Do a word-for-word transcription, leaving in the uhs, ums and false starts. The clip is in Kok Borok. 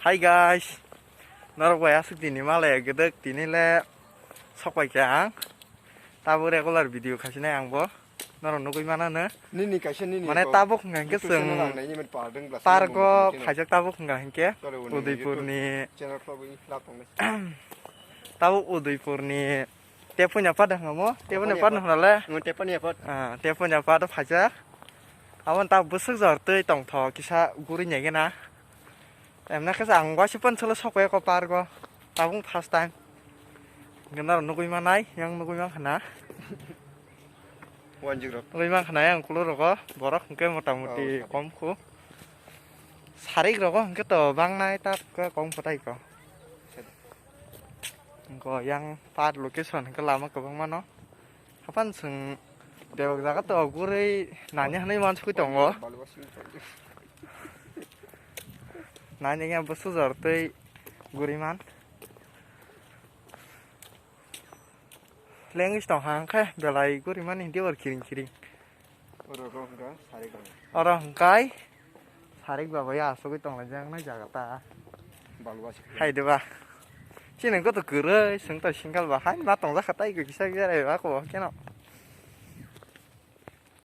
Hi guys, norok bai aswk tini malaya gwdwk, tini le sokpai kha ang. Tabuk regular video khaisinai ang bo. Norok nugwi manano. Nini kaisa nini Mane ko tabuk hwnkha hwnkhe YouTube channel chwng ang naini man pardon glass park nang o nang nang phaijak tabuk hwnkha hwnkhe Tole bo nini Udaipur YouTube ni channel khulogwi lak tongnai. Tabuk Udaipur ni Tepunya Pat hwnkha mo? Tepunya Tepunya Pat Pat. Hwnale? Mo Tepunya Pat. Ah, Tepunya Pat o phaijak. Aboni tabuk bwswk jor twi tongtho kisa guri nai gena. Emna khe ang waisa phano solo sokphaikha park o. Tabuk first time. Hwnkhe norok nugwi manai, yang nugwi mankha na. Wanjik rok. Nugwi mankha na yang ukuluk rogo. Borok hwnkhe mota moti Oh, kom khu. Sarik rogo hwnkhe to bangnai ta khe kom kwtai ko. Hwnkhe yang park location hwnkhe lama kwbangma no. Hapan chwng bebak jaga to gurwi nani hwnwi mansugwi tongo. Nani khe bwswk jor twi guriman. Lengwi tong hang khe belai gurimani hindi or kiring kiring. Oro hwnkha sarik rok. Oro hwnkhe sarik ba bai asugwi tonglaijak nai jaga ta. Balwa se. Hai de ba. Chini khe to kwrwi, chwng to single ba hai ma tongjak kha tai kisa kisa rai ba ko keno.